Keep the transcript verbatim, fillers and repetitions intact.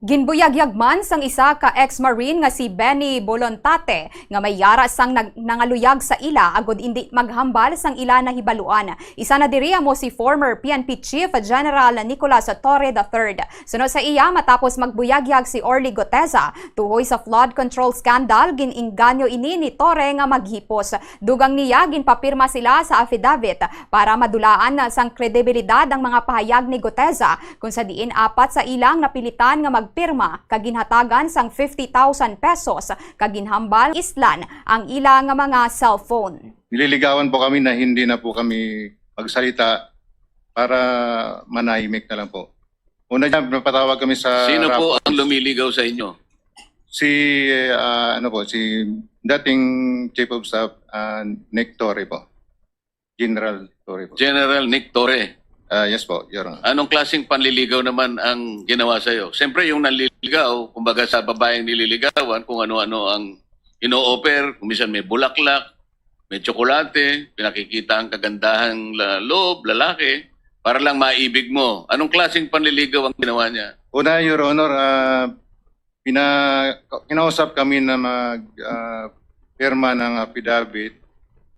Ginbuyagyag man sang isa ka ex-marine nga si Benny Bolontate nga may yara sang nag-, nangaluyag sa ila agod indi maghambal sang ila nahibaluan. Isa na diri amo si former P N P Chief General Nicolas Torre the third. Suno sa iya, matapos magbuyagyag si Orly Goteza tuhoy sa flood control scandal, gin-inganyo ini ni Torre nga maghipos. Dugang niya, ginpapirma sila sa affidavit para madulaan sang kredibilidad ang mga pahayag ni Goteza, kung sa diin apat sa ilang napilitan nga magpirma kag ginhatagan sang fifty thousand pesos kag ginhambal islan ang ila nga mga cellphone. Nililigawan po kami na hindi na po kami magsalita para manahimik na lang po. Una dyan, napatawag kami sa Sino po Raffles. Ang lumiligaw sa inyo? Si, ah, ano po, si dating Chief of Staff, ah, Nick Torre po. General Torre po. General Nick Torre. Ah, yes po, Your Honor. Anong klaseng panliligaw naman ang ginawa sa'yo? Siyempre, yung nanliligaw, kumbaga sa babaeng nililigawan, kung ano-ano ang ino-offer, kung minsan may bulaklak, may tsokolate, pinakikita ang kagandahang la-, loob, lalaki, para lang maibig mo. Anong klaseng panliligaw ang ginawa niya? Una, Your Honor, ah, pina-, kinausap kami na mag, ah, pirma ng affidavit